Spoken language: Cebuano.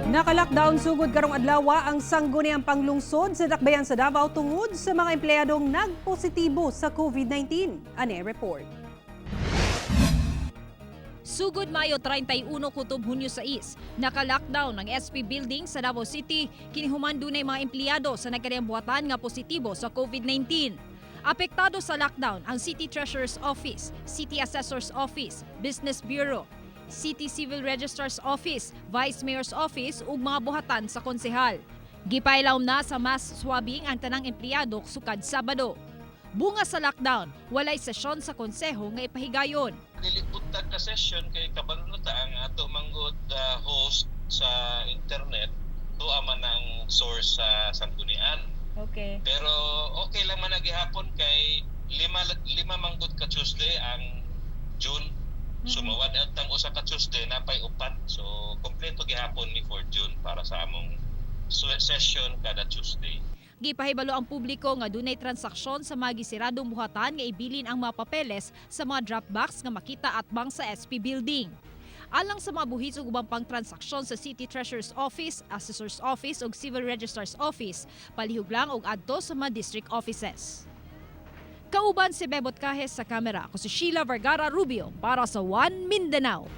Naka-lockdown sugod karong adlaw ang Sangguniang Panglungsod sa Dakbayan sa Davao tungod sa mga empleyadong nagpositibo sa COVID-19. Ane report. Sugod Mayo 31 kutob Hunyo 6, naka-lockdown ang SP building sa Davao City kinihuman dunay mga empleyado sa nagkadiyang buhatan nga positibo sa COVID-19. Apektado sa lockdown ang City Treasurer's Office, City Assessor's Office, Business Bureau, City Civil Registrar's Office, Vice Mayor's Office ug mga buhatan sa konsehal. Gipailawom na sa mass swabbing ang tanang empleyado sukad Sabado. Bunga sa lockdown, walay sesyon sa konseho nga ipahigayon. Dili buntag ka session kay kabalo na ta ang ato manggod host sa internet, tuwa man ang source sa sanggunian. Pero okay lang man na gihapon kay lima lima manggod ka Tuesday ang June. So mawad tang usa ka Tuesday, napay upat. So kompleto gihapon ni for June para sa among session kada Tuesday. Gipahibalo ang publiko nga dunay transaksyon sa mga gisiradong buhatan nga ibilin ang mga papeles sa mga drop box nga makita atbang sa SP building. Alang sa mga buhis ug ubang pang transaksyon sa City Treasurer's Office, Assessor's Office ug Civil Registrar's Office, palihog lang og adto sa mga district offices. Kauban si Bebot Cajes sa kamera, ako si Sheila Vergara Rubio para sa One Mindanao.